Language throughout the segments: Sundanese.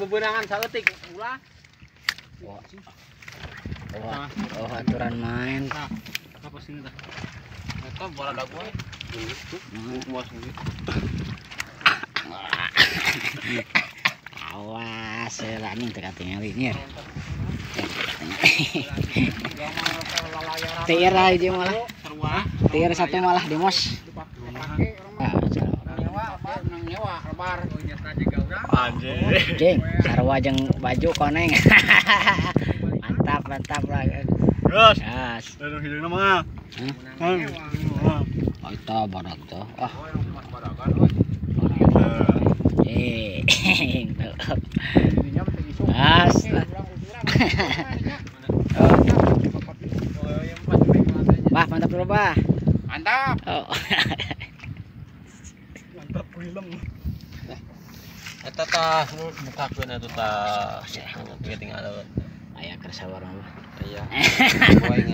bebenangan saeutik ulah. Oh, oh aturan main. Apa sini tah? Eta bola daguan. Awas, anjing teu katingali nya. TR aja malah. TR satu malah di mos. Anjing, sarua jeung baju koneng. Mantap, mantap lah. Terus. Terus hidungna mah. Oh, itu badak tuh. Ah. As. Bah, mantap dulu, Bah. Mantap. Oh. Mantap film. Eta tah bukakeun atuh tah. Tinggal aya keur sawar mah. Iya.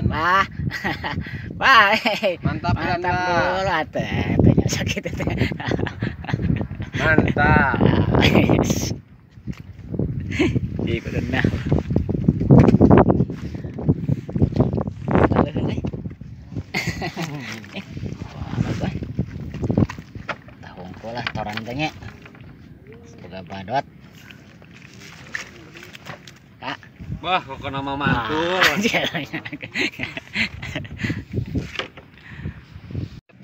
Bah. Bah. Mantap, mantap dulu atuh. Teh sakit teh. Mantap. Di kuduna. Wah, tahungkul lah toran teh nya. Boga badot. Kak. Wah, kok nama mantul.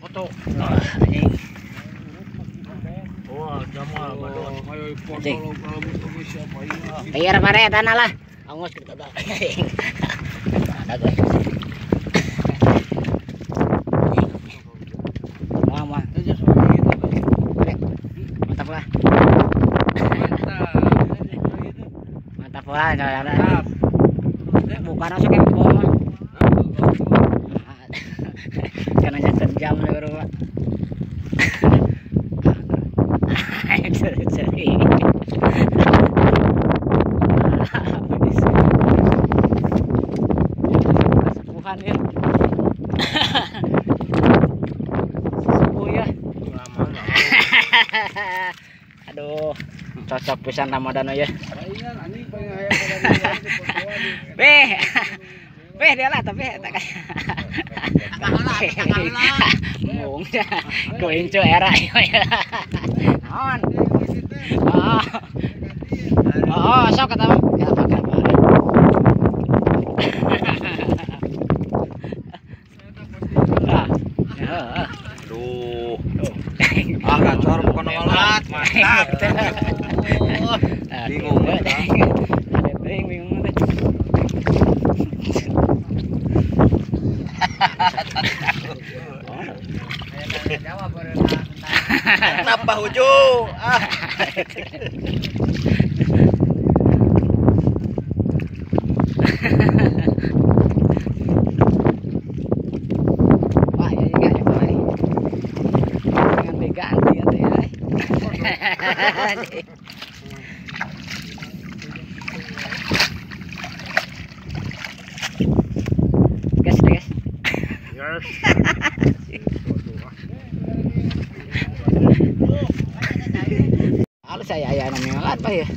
Foto. Wah, Jamal badot. Ayo foto siapa ini. Biar pare tanah lah. Angus kita dah. Ada gue. Wah, mantap lah. Mantap lah, mantap. Bukan masuk ke bawah mah. Karena nyata jam baru Pak. Sepuhan ya. Sepuh ya. Aduh, cocok pisan Ramadan ya. Beh. Beh dia lah tapi tak kayak. Mung. Ku incu era ya. Naon? Oh. Oh, sok kata mah. Kenapa kenapa? Aduh. Ah, gacor bukan malah. Mantap. Bingung. Ada bingung teh. Kenapa hujung? Ah. Wah, ya enggak ya, jangan diganti atuh ya. Gas, gas. Yes. Halus saya ayah namanya apa ya?